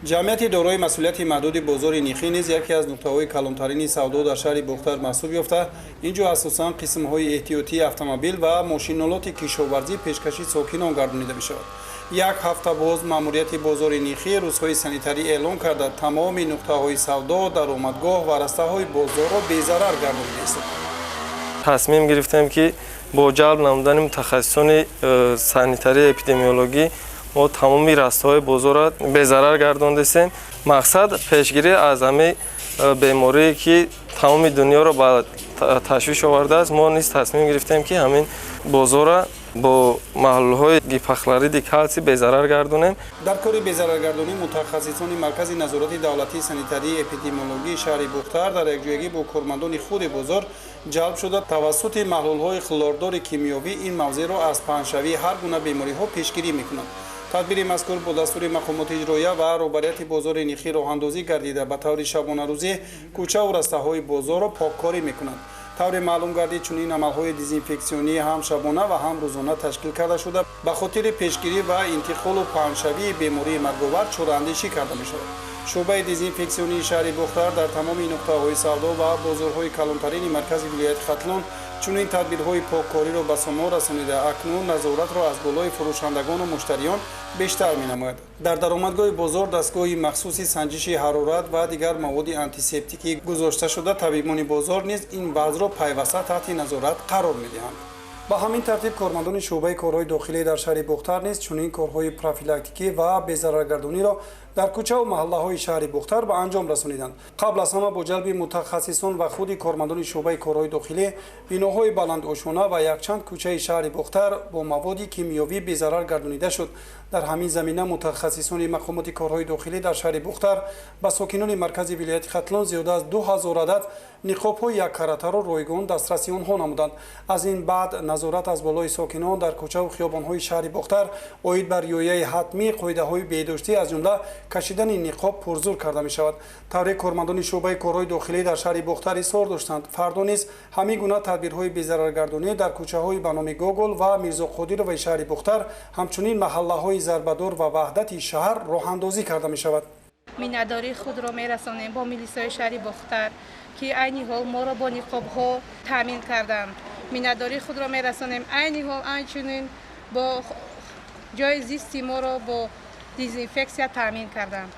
Ҷамъияти дорои масъулияти маҳдуди бозори Нихӣ низ яке аз нуқтаҳои калонтарини савдо дар шаҳри Бохтар маҳсуб ёфта, ин ҷо асосан қисмҳои эҳтиётии автомобил ва мошинолоти кишоварзӣ пешкаши сокинон гардонида мешавад. Як ҳафта боз маъмурияти бозори Нихӣ рӯзҳои санитарӣ эълон карда, тамоми нуқтаҳои савдо, даромадгоҳ ва растаҳои бозорро безарар гардонида истод. Тасмим гирифтем, ки бо ҷалб намудани мутахассисони санитарии эпидемиологӣ мо тамоми растаҳои бозорро безарар гардондесем. Мақсад пешгирӣ аз ҳамин беморие, ки тамоми дунёро ба ташвиш овардааст. Мо низ тасмим гирифтем, ки ҳамин бозорро бо маҳлулҳои гипохлориди калсий безарар гардонем. Дар кори безараргардонӣ мутахассисони Маркази назорати давлатии санитарии эпидемиологии шаҳри Бухтар дар якҷоягӣ бо кормандони худи бозор ҷалб шуда, тавассути маҳлулҳои хлордори кимиёвӣ ин мавзеъро аз паҳншавии ҳар гуна бемориҳо пешгирӣ мекунанд. Тадбири мазкур бо дастури мақомоти иҷроия ва роҳбарияти бозори Нихӣ роҳандозӣ гардида, ба таври шабонарӯзӣ кӯчаву растаҳои бозорро поккорӣ мекунанд. Тавре маълум гардид, чунин амалҳои дезинфексионӣ ҳам шабона ва ҳам рӯзона ташкил карда шуда, ба хотири пешгирӣ ва интиқолу паҳншавии бемории марговар чораандешӣ карда мешавад. Шӯъбаи дезинфексионии шаҳри Бухтар дар тамоми нуқтаҳои савдо ва бозорҳои калонтарини маркази вилояти Хатлон чунин тадбирҳои поккориро ба самар расонида, акнун назоратро аз болои фурӯшандагону муштариён бештар менамояд. Дар даромадгоҳи бозор дастгоҳи махсуси санҷиши ҳарорат ва дигар маводи антисептикӣ гузошта шуда, табибони бозор низ ин вазъро пайваста таҳти назорат қарор медиҳанд. Ба ҳамин тартиб, кормандони шӯъбаи корҳои дохилӣ дар шаҳри Бухтар низ чунин корҳои профилактикӣ ва безараргардониро дар кӯчаву маҳаллаҳои шаҳри Бухтар ба анҷом расониданд. Қабл аз ҳама бо ҷалби мутахассисон ва худи кормандони шӯъбаи корҳои дохилӣ биноҳои баландошёна ва якчанд кӯчаи шаҳри Бухтар бо маводи кимиёвӣ безарар гардонида шуд. Дар ҳамин замина мутахассисони мақомоти корҳои дохилӣ дар шаҳри Бухтар ба сокинони маркази вилояти Хатлон зиёда аз 2000 адад ниқобҳои яккаратаро ройгон дастраси онҳо намуданд. Аз ин баъд назорат аз болои сокинон дар кӯчаву хиёбонҳои шаҳри Бухтар оид ба риояи ҳатмии қоидаҳои беҳдоштӣ, аз ҷумла кашидани ниқоб, пурзур карда мешавад. Тавре кормандони шӯъбаи корҳои дохилӣ дар шаҳри Бухтар изҳор доштанд, фардо низ ҳамин гуна тадбирҳои безараргардонӣ дар кӯчаҳои ба номи Гогол ва Мирзоқодироваи шаҳри Бухтар, ҳамчунин маҳаллаҳои Зарбадор ва Ваҳдати шаҳр роҳандозӣ карда мешавад. Миннатдории худро мерасонем бо милисаи шаҳри Бохтар, ки айни ҳол моро бо ниқобҳо таъмин карданд. Миннатдории худро мерасонем айни ҳол анчунин бо ҷои зисти моро бо дезинфексия таъмин карданд.